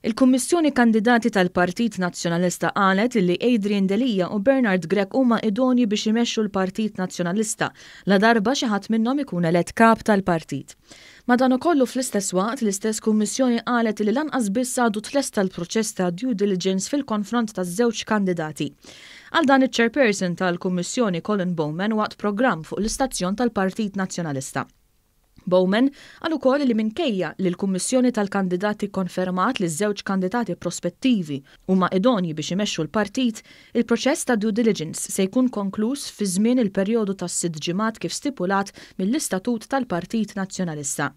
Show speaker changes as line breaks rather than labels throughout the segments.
Il-Kummissjoni Kandidati tal-Partit Nazzjonalista qalet illi Adrian Delia u Bernard Grech huma idonji biex imexxu l-Partit Nazzjonalista ladarba xi ħadd minnhom ikun elett Kap tal-Partit. Madankollu fl-istess waqt l-istess Kummissjoni qalet illi lanqas biss għadu tlesta l-proċess ta' due diligence fil-konfront taż-żewġ kandidati. Qal dan iċ-Chairperson tal-Kummissjoni Colin Bowman waqt programm fuq l-istazzjon tal-Partit Nazzjonalista. Bowman qal ukoll li minkejja li l-Kummissjoni tal-Kandidati kkonfermat li ż-żewġ kandidati prospettivi huma idonji biex imexxu l-partit, il-proċess ta' due diligence se jkun konkluż fi żmien il-perjodu ta' sitt ġimgħat kif stipulat mill-istatut tal-Partit Nazzjonalista.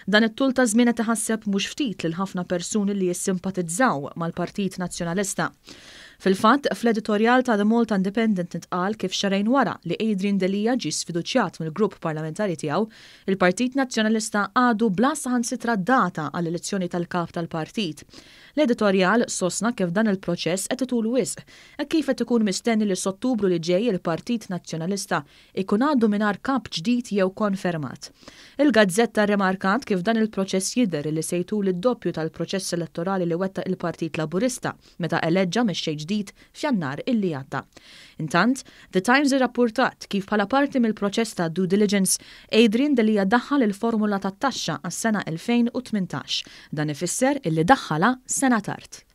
Dan it-tul ta' żmien qed iħasseb mhux ftit lil ħafna persuni li jissimpatizzaw mal-Partit Nazzjonalista. Fil-fatt, fl-editorjal ta' The Malta Independent intqal kif xahrejn wara li Adrian Delia ġie sfiduċjat mill-grupp parlamentari tiegħu, il-Partit Nazzjonalista għadu bla saħansitra data għall-elezzjoni tal-Kap tal-Partit. L-editorjal sostna kif dan il-proċess qed itul wisq, hekk kif qed ikun mistenni li s'Ottubru li ġej il-Partit Nazzjonalista ikun għadu mingħajr kap ġdid jew konfermat. Il-gazzetta rrimarkat kif dan il-proċess jidher li se jtul id-doppju tal-proċess elettorali li wettaq il-Partit Laburista meta eleġġa mexxej ġdid f'Jannar illi għadda. Intant, The Times irrappurtat kif bħala parti mill-proċess ta' due diligence, Adrian Delia daħħal il-formula tat-taxxa għas-sena 2018. Dan ifisser illi daħħalha sena tard.